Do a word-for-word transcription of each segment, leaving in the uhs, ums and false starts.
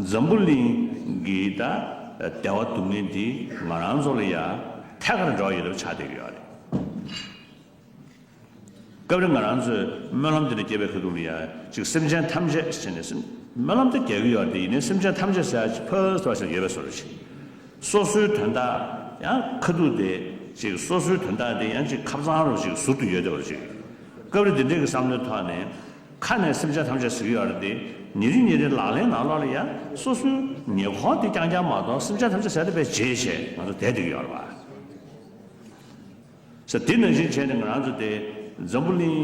འཛམ་བུ་གླིང་གི་ད་བདེ་བ་སྡུག་བསྔལ་འདི་ང་རང་ཚོ་ལ་ཡ་ཐད་ཀར་འབྲེལ་བ་ཡོད་པ་ཆགས་བསྡད་ཀྱི་ཡོད་རེད། སྐབས་རེ་ང་རང་ཚོས་སྨོན་ལམ་འདི་འདྲ་རྒྱབ་པའི་ཁ་ཐུག་ལ་ཡ་ཅིག་སེམས་ཅན་ཐམས་ཅད་ཟེར་ནས་སེམས་སྨོན་ལམ་དེ་རྒྱག་གི་ཡོད་རེད། དེ་ཡིན་ནའི་སེམས་ཅན་ཐམས་ཅད་ཟེར་ཡ་ཅིག་ཕར་ཕར་ཟེར་ཡོད་པའི་བཟོ་འདྲ་ཞིག་སོ་སོའི་དོན་དག་ཡང་ཁ་ཐུག་དེ་ཅིག་སོ་སོའི་དོན་དག་དེ་ཡང་ཅིག་ཁ་སང་རུ་ཅིག་ཟུར་དུ་ཡོད་བསྡད་པ་ཅིག་སྐབས་རེ་འདི་འདྲའི་གི་བསམ་བློའི་ཐོག་ནས་ཁ་ནས་སེམས་ཅན་ཐམས་ཅད་ཟེར་གི་ཡོད་རེད་དེ། ཉིན་རེ་ཉིན་རེ་ལག་ལེན་ནང་ལོགས་ལ་ཡང་སོ་སོའི་ཉེ་འཁོར་དེ་རྐྱང་རྐྱང་མ་གཏོགས་སེམས་ཅན་ཐམས་ཅད་ཟེར་དེ་དཔེ་བརྗེད་བྱས་ང་ཚོ་བསྡད་བསྡད་ཀྱི་ཡོད་རེད་བ། ས་དེ་ནང་བཞིན་བྱས་ནས་ང་རང་ཚོ་དེ་འཛམ་བུ་གླིང་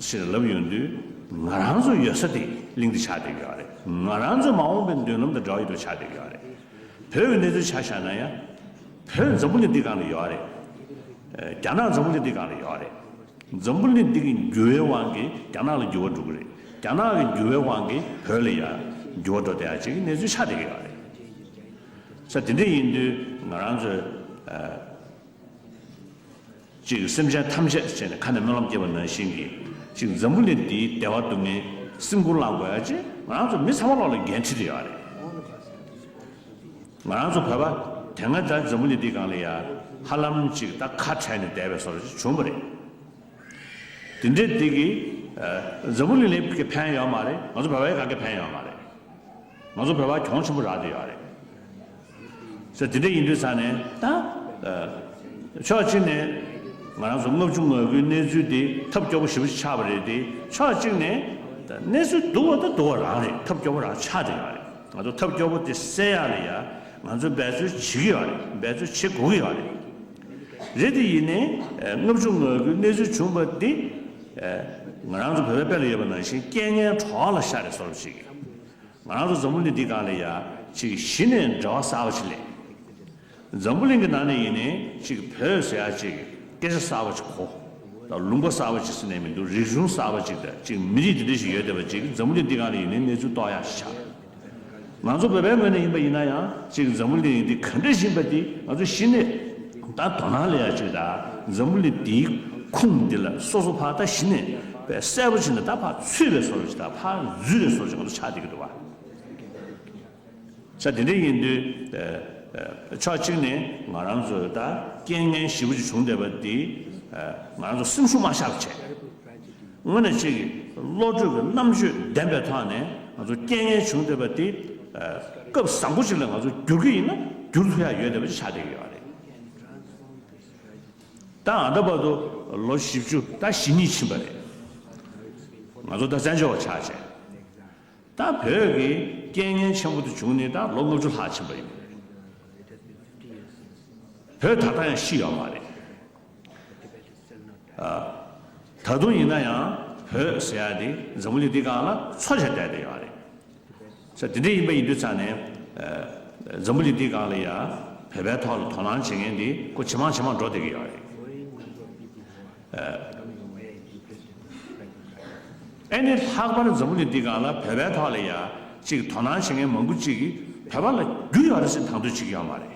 ཞེས་ལབ་ཡོང་དུས་ང་རང་ཚོ་ཡོད་ས་དེ་གླིང་འདི་ཆགས་བསྡད་ཀྱི་ཡོད་རེད། ང་རང་ཚོ་མ་འོངས་པའི་མདུན་ལམ་དང་འབྲེལ་བ་ཡོད་པ་ཆགས་བསྡད་ཀྱི་ཡོད་རེད། བོད་ཀྱི་གནས་ཚུལ་ཆ་བཞག་ན་ཡང་བོད་འཛམ་བུ་གླིང་འདི་སྒང་ལ་ཡོད་རེད། རྒྱ་ནག་འཛམ་བུ་གླིང་འདི་སྒང་ལ་ཡོད་རེད། འཛམ་བུ་གླིང་འདི་གི་འགྱུར་བའི་དབང་གིས་རྒྱ་ནག་ལ་འགྱུར་བ་འགྲོ་གི་རེད། རྒྱ་ནག་གི་འགྱུར་བའི་དབང་གིས་བོད་ལ་ཡང་འགྱུར་བ་འགྲོ་བསྡད་ཡ་ཅིག་གི་གནས་ཚུལ་ཆགས་བསྡད་ཀྱི་ཡོད་རེད། ས་དེ་འདྲ་ཡིན་དུས་ང་རང་ཚོས་ཅིག་སེམས་ཅན་ཐམས་ཅད་བྱས་ནས་ཁ་ནས་སྨོན་ལམ་བརྒྱབ་པ་ནང་བཞིན་གྱི་ཅིག་འཛམ་བུ་གླིང་འདིའི་བདེ་བ་སྡུག་བསྔལ་སེམས་ཁུར་བླངས་དགོས་ཡ་ཅིག་ང་རང་ཚོ་མི་ཚང་མ་ལོག་ལ་འགན་འཁྲི་དེ་ཡོད་རེད། ང་རང་ཚོ་བོད་པ་དེ་སྔ་ད་འཛམ་བུ་གླིང་འདིའི་སྒང་ལ་ཡ་ཧ་ལམ་ཅིག་ད་ཁ་བྲལ་ནས་བསྡད་པའི་བཟོ་འདྲ་ཅིག་བྱུང་བ་རེད། དེ་འདྲའི་དེ་གི་འཛམ་བུ་གླིང་ལ་ཕན་ཡོད་མ་རེད། ང་ཚོ་བོད་པའི་གང་གི་ཕན་ཡོད་མ་རེད། ང་ཚོ་བོད་པ་གྱོང་ཆེན་པོ་རག་བསྡད་ཡོད་རེད། ས་དེ་འདྲ་ཡིན་དུས་ས་ནས་ད་ཕྱོགས་གཅིག་ནས་ང་རང་ཚོ་ལྔ་བཅུ་ང་དགུའི་གནས་ཚུལ་དེ་ཐབས་སྐྱོ་པོ་ཞེ་པོ་ཅིག་ཆགས་པ་རེད་དེ། ཕྱོགས་གཅིག་ནས་ད་གནས་ཚུལ་སྡུག་པ་ད་སྡུག་པ་རང་རེད། ཐབས་སྐྱོ་པོ་རང་ཆགས་བསྡད་ཡོད་རེད། ང་ཚོ་ཐབས་སྐྱོ་པོ་དེ་སེལ་ཡག་ལ་ཡ་ང་ཚོ་འབད་རྩོལ་བྱེད་ཀྱི་ཡོད་རེད། འབད་རྩོལ་བྱེད་དགོས་ཀྱི་ཡོད་རེད། རེད་དེ་ཡིན་ནའི་ལྔ་བཅུ་ང་དགུའི་གནས་ཚུལ་བྱུང་བ་འདི་ང་རང་ཚོ་བོད་པའི་དཔེ་ལ་ཡོད་པ་ནང་བཞིན་རྐྱེན་ངན་གྲོགས་ལ་ཤར་རེད་བཟོ་འདྲ་ཅིག་ང་རང་ཚོ་འཛམ་བུ་གླིང་འདི་སྒང་ལ་ཡ་ཅིག་གཞི་ནས་འབྲེལ་བ་གསར་པ་ཅིག་སླེབས། འཛམ་བུ་གླིང་གི་ནང་ནས་ཡིན་ནའི་ཅིག་བོད་ཟེར་ཡ་ཅིག་སྐད་ཆ་གསར་པ་ཅིག་གོ། ད་ལུང་པ་གསར་པ་ཅིག་ཟེར་ནས་མི་འདུག་རིག་གཞུང་གསར་པ་ཅིག་དང་ཅིག་མི་རིགས་འདི་འདྲ་ཞིག་ཡོད་བསྡད་པ་ཅིག་འཛམ་བུ་གླིང་འདི་སྒང་ལ་ཡིན་ནའི་གནས་ཚུལ་རྟོགས་ཡག་ཞིག་ཆགས། ང་ཚོ་བོད་པའི་ངོས་ནས་ཡིན་པ་ཡིན་ན་ཡང་ཅིག་འཛམ་བུ་གླིང་འདི་ག་འདྲ་ཞིག་ཡིན་པ་འདི་ང་ཚོ་གཞི་ནས་ད་དོ་སྣང་སླེབས་ཡ་ཅིག་དང་འཛམ་བུ་གླིང་འདིའི་ཁུངས་འདི་ལ་སོ་སོ་ཕར་ད་གཞི་ནས་དཔེ་གསལ་པོ་བྱས་ནས་ད་ཕར་ཚུད་པའི་བཟོ་འདྲ་ཅིག་དང་ཕར་འཛུལ་བའི་བཟོ་འདྲ་ཅིག་ང་ཚོ་ཆགས་བསྡད་ཀྱི་འདུག་བ། ས་དེ་འདྲ་ཡིན་དུས་ཕྱོགས་གཅིག་ནས་ང་རང་ཚོ་ད་རྐྱེན་ངན་ཞེ་པོ་ཅིག་བྱུང་བསྡད་པ་འདི་ང་རང་ཚོ་སེམས་ཤུགས་མ་ཆག་པ་བྱས། དངོས་གནས་ཅིག་གི་བློ་གྲོས་ཀྱི་རྣམ་དཔྱོད་ལྡན་པའི་ཐོག་ནས་ང་ཚོ་རྐྱེན་ངན་བྱུང་བསྡད་པ་འདི་སྐབས་བཟང་པོ་ཅིག་ལ་ང་ཚོ་བསྒྱུར་གྱི་ཡིན་ན་བསྒྱུར་ཐུབ་ཡ་ཡོད་བསྡད་པ་ཅིག་ཆགས་བསྡད་ཀྱི་ཡོད་རེད། ད་ཨ་ད་བར་དུ་ལོ་བཞི་བཅུ་ད་ཞེ་གཉིས་ཕྱིན་པ་རེད། ང་ཚོ་ད་བཙན་བྱོལ་བ་ཆགས་བྱས། ད་བོད་ཀྱི་རྐྱེན་ངན་ཆེན་པོ་དེ་བྱུང་ནས་ད་ལོ་ལྔ་བཅུ་ལྷག་ཕྱིན་པ་ཡིན། བོད་ད་ལྟ་ཡང་ཤི་ཡོད་མ་རེད། ད་དུང་ཡིན་ན་ཡང་བོད་ཟེར་ཡ་དེ་འཛམ་བུ་གླིང་འདི་སྒང་ལ་འཚོ་བྱས་བསྡད་བསྡད་ཡོད་རེད། ས་དེ་འདྲ་ཡིན་པ་ཡིན་དུས་ཙང་ནས་འཛམ་བུ་གླིང་འདི་སྒང་ལ་ཡ་བོད་པའི་ཐོག་ལ་དོ་སྣང་བྱེད་མཁན་འདི་ཁོ་ཇེ་མང་ཇེ་མང་འགྲོ་བསྡད་ཀྱི་ཡོད་རེད། ཨ་ནི་ལྷག་པར་འཛམ་བུ་གླིང་འདི་སྒང་ལ་བོད་པའི་ཐོག་ལ་ཡ་ཅིག་དོ་སྣང་བྱེད་མཁན་མང་པོ་ཅིག་གིས་བོད་པ་ལ་རྒྱུས་ཡོད་རེད་ཟེར་ནས་དང་དོད་བྱེད་ཀྱི་ཡོད་མ་རེད།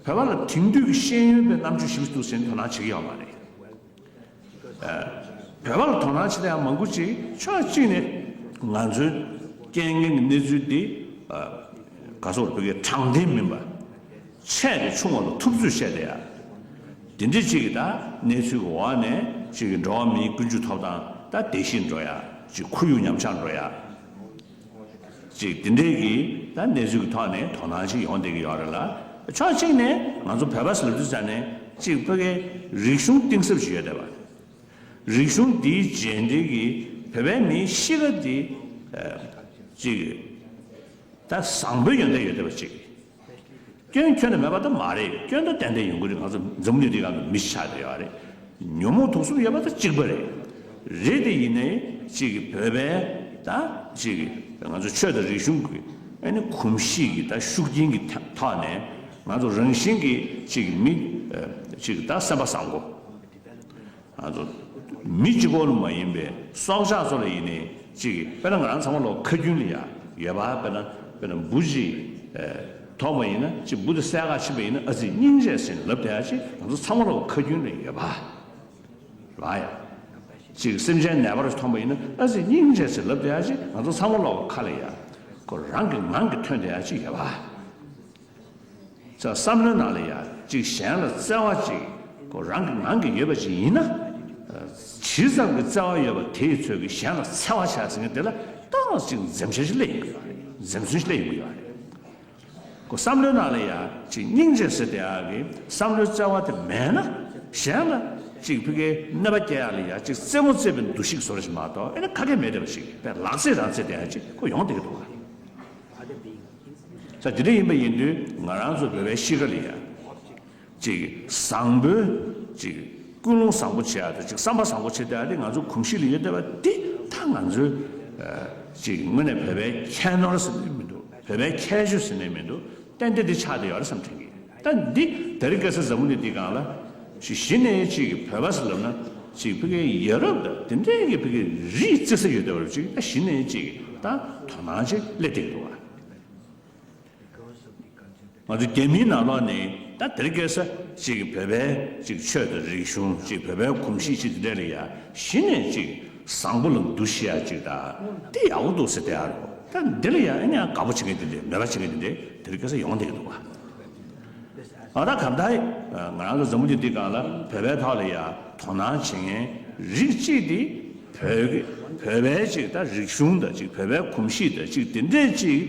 བོད་པ་ལ་དེང་དུས་ཀྱི་ཤེས་ཡོན་པའི་རྣམ་དཔྱོད་ཞིག་འདུག་ཟེར་ནས་དོ་སྣང་བྱེད་ཀྱི་ཡོད་མ་རེད། བོད་པ་ལ་དོ་སྣང་བྱེད་མཁན་མང་པོ་ཅིག་ཕྱོགས་གཅིག་ནས་ང་ཚོའི་རྐྱེན་ངན་གྱི་གནས་ཚུལ་འདི་ག་སོགས་བོད་སྐད་དྲང་བདེན་མིན་པ། ཆེ་གི་ཆུང་བ་ལ་ཐུབ་ཚོད་བཤད་བསྡད་ཡ། དེ་འདྲ་ཅིག་གི་ད་གནས་ཚུལ་གི་འོག་ནས་ཅིག་གི་འགྲོ་བ་མིའི་ཀུན་སྤྱོད་ཐོབ་ཐང་ད་བདེ་སྐྱིད་འགྲོ་ཡ། ཅིག་ཁོར་ཡུག་ཉམས་ཆག་འགྲོ་ཡ། ཅིག་དེ་འདྲའི་གི་ད་གནས་ཚུལ་གི་ཐོག་ནས་དོ་སྣང་ཅིག་ཡོང་བསྡད་ཀྱི་ཡོད་རེད་ལ། ཕྱོགས་གཅིག་ནས་ང་ཚོ་བོད་པ་ཟེར་ལབ་དུས་ཙང་ནས་ཅིག་བོད་སྐད་རིག་གཞུང་གཏིང་ཟབ་ཅིག་ཡོད་བསྡད་པ། རིག་གཞུང་འདིའི་རྗེས་འདེད་ཀྱི་བོད་པའི་མིའི་གཤིས་ཀ་འདི་ཅིག་ད་བཟང་པོའི་ཡོན་ཏན་ཡོད་བསྡད་པ་ཅིག་སྐྱོན་ཁྱོན་ནས་མེད་པ་ད་མ་རེད། སྐྱོན་ད་ཏན་ཏན་ཡོང་གི་རེད། ང་ཚོ་འཛམ་གླིང་འདི་སྒང་གི་མི་ཆགས་བསྡད་ཡོད་རེད། ཉོན་མོངས་དུག་གསུམ་ཡོད་པ་ད་གཅིག་པ་རེད། རེད་དེ་ཡིན་ནའི་ཅིག་གི་བོད་པའི་ད་ཅིག་གི་ང་ཚོ་ཆོས་དང་རིག་གཞུང་གི་ཨ་ནི་གོམས་གཤིས་ཀྱི་ད་ཤུགས་རྐྱེན་གྱི་ཐོག་ནས་ང་ཚོ་རང་བཞིན་གྱི་ཅིག་མི་ཅིག་ད་སེམས་པ་བཟང་པོ། ང་ཚོ་མི་གཅིག་པོ་ལ་མ་ཡིན་པའི་སྲོག་ཆགས་ཚོ་ལ་ཡིན་ནའི་ཅིག་གི་དཔེར་ན་ང་རང་ཚང་མ་ལོ་ཁ་རྒྱུན་ལ་ཡ་ཡོད་པ། དཔེར་ན་དཔེར་ན་འབུ་ཅིག་ཐོག་མ་ཡིན་ན་ཅིག་འབུ་དེ་བསད་ག་ཕྱིན་པ་ཡིན་ན་ཨ་ཙི་སྙིང་རྗེ་ཟེར་ནས་ལབ་བསྡད་ཡ་ཅིག་ང་ཚོ་ཚང་མ་ལོ་ཁ་རྒྱུན་ལ་ཡོད་པ་རེད་ཡ། ཅིག་སེམས་ཅན་ནད་པ་རེ་མཐོང་པ་ཡིན་ན་ཨ་ཙི་སྙིང་རྗེ་ཟེར་ལབ་བསྡད་ཡ་ཅིག་ང་ཚོ་ཚང་མ་ལོ་ཁ་ལ་ཡ། ཁོ་རང་གི་ངང་གིས་ཐོན་བསྡད་ཡ་ཅིག་ཡོད་པ། ཙང་བསམ་བློའི་ནང་ལ་ཡ་ཅིག་གཞན་ལ་བརྩེ་བ་ཅིག་ཁོ་རང་གི་ངང་གིས་ཡོད་པ་ཅིག་ཡིན་ན། ཇི་ཙམ་གྱི་བརྩེ་བ་ཡོད་པ་དེའི་ཚོད་ཀྱིས་གཞན་ལ་འཚེ་བ་བྱས་ཟིན་མཁན་དེ་ལ་ཏོག་ཙམ་ཅིག་འཛེམ་ཟོན་ཞིག་སླེབས་ཡོང་གི་ཡོད་རེད། འཛེམ་ཟོན་ཞིག་སླེབས་ཡོང་གི་ཡོད་རེད། ཁོ་བསམ་བློའི་ནང་ལ་ཡ་ཅིག་སྙིང་རྗེ་ཟེར་བསྡད་ཡག་གི་བསམ་བློའི་བརྩེ་བ་དེ་མེད་ན། གཞན་ལ་ཅིག་ཕ་གིའི་གནོད་པ་སྐྱེལ་ཡག་ལ་ཡ་ཅིག་རྩེད་མོ་རྩེད་པའི་འདུ་ཤེས་བཟོ་འདྲ་ཞིག་མ་གཏོགས་ཨེ་ན་ཁ་སྐད་མེད་བསྡད་པ་ཞིག་པས་ལག་རྩེད་རང་རྩེད་བསྡད་ཡག་ཅིག་ཁོ་ཡོང་བསྡད་ཀྱི་འདུག་ག། ས་དེ་འདྲ་ཡིན་པ་ཡིན་དུས་ང་རང་ཚོ་བོད་པའི་གཤིས་ཀ་ལ་ཡ། ཅིག་བཟང་པོའི་ཅིག་ཀུན་སློང་བཟང་པོ་བྱེད་ཡག་དང་ཅིག་བསམ་པ་བཟང་པོ་བྱེད་ཡག་དེ་ང་ཚོ་གོམས་གཤིས་ལ་ཡོད་བསྡད་པ་འདི་ད་ང་ཚོའི་ཅིག་དངོས་གནས་བོད་པའི་ཁྱད་ནོར་ཟེར་ནས་མི་འདུག་བོད་པའི་ཁྱད་ཆོས་ཟེར་ནས་མི་འདུག་ཏན་ཏན་འདི་ཆགས་བསྡད་ཡོད་རེད་བསམ་དྲན་གྱི། ད་འདི་དེ་རིང་ཁ་སང་འཛམ་བུ་གླིང་འདི་སྒང་ལ་ཅིག་གཞི་ནས་ཅིག་བོད་པ་ཟེར་ལབ་ན་ཅིག་ཕ་གིའི་ཡ་རབས་དང་དེ་འདྲའི་གི་ཕ་གིའི་རིགས་བརྩི་ས་ཡོད་བསྡད་པ་རེད། ཅིག་ད་གཞི་ནས་ཅིག་ད་དོ་སྣང་ཅིག་སླེབས་བསྡད་ཀྱི་འདུག་བ། ང་ཚོ་རྒྱ་མིའི་ནང་ལོགས་ནས་ད་དེ་རིང་ཁ་སང་ཅིག་བོད་པའི་ཅིག་ཆོས་དང་རིག་གཞུང་ཅིག་བོད་པའི་གོམས་གཤིས་ཅིག་དེ་འདྲ་ལ་ཡ་གཞི་ནས་ཅིག་བཟང་པོ་ལ་འདུ་ཤེས་ཡ་ཅིག་ད་དེ་ཡག་པོ་འདུག་ཟེར་བསྡད་ཡ་རེད། ད་འདི་ལ་ཡ་ཨ་ནི་ཡང་དགའ་པོ་བྱེད་མཁན་དེ་འདྲ་མོས་པ་བྱེད་མཁན་དེ་འདྲ་དེ་རིང་ཁ་སང་ཡོང་བསྡད་ཀྱི་འདུག་བ། ཨ་ད་གང་ལྟར་ང་རང་ཚོ་འཛམ་བུ་གླིང་འདི་སྒང་ལ་བོད་པའི་ཐོག་ལ་ཡ་དོ་སྣང་བྱེད་མཁན་རིགས་གཅིག་དེ་བོད་ཀྱི་བོད་པའི་ཅིག་ད་རིག་གཞུང་དང་ཅིག་བོད་པའི་གོམས་གཤིས་དང་ཅིག་དེ་འདྲའི་ཅིག་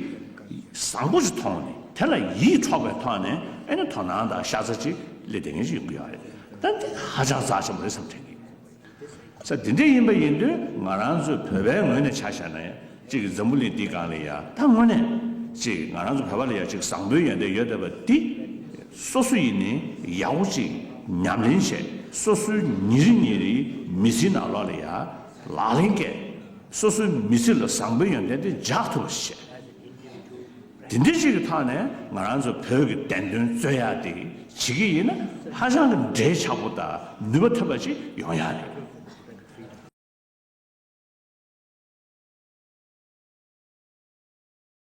བཟང་པོ་ཞིག་མཐོང་ནས་དེ་ལ་ཡིད་འཕྲོག་པའི་ཐོག་ནས་ཨེ་ནི་དོ་སྣང་དང་ཤ་ཚ་ཅིག་སླེབས་བསྡད་མཁན་ཅིག་ཡོང་གི་ཡོད་རེད། ད་འདི་ཧ་ཅང་རྩ་ཆེན་པོ་རེད་བསམ་དྲན་གྱི། ས་དེ་འདྲ་ཡིན་པ་ཡིན་དུས་ང་རང་ཚོའི་བོད་པའི་ངོས་ནས་ཆ་བཞག་ན་ཡང་ཅིག་འཛམ་བུ་གླིང་འདི་སྒང་ལ་ཡ་ད་དངོས་གནས་ཅིག་ང་རང་ཚོ་བོད་པ་ལ་ཡ་ཅིག་བཟང་པོའི་ཡོན་ཏན་ཡོད་བསྡད་པ་འདི་སོ་སོ་ཡིན་ནའི་ཡག་པོ་ཅིག་ཉམས་ལེན་བྱས། སོ་སོའི་ཉིན་རེ་ཉིན་རེའི་མི་ཚེའི་ནང་ལོགས་ལ་ཡ་ལག་ལེན་བཀལ། སོ་སོའི་མི་ཚེ་ལ་བཟང་པོའི་ཡོན་ཏན་དེ་འཇགས་ཐུབ་པ་ཞིག་བྱས། དེ་འདྲ་ཅིག་གི་ཐོག་ནས་ང་རང་ཚོ་བོད་ཀྱི་བདེན་དོན་རྩོད་ཡག་དེ་བྱེད་ཀྱི་ཡིན་ན་ཧ་ཅང་གི་འབྲེལ་ཆགས་པོ་དང་ནུས་པ་ཐོན་པ་ཅིག་ཡོང་ཡག་རེད།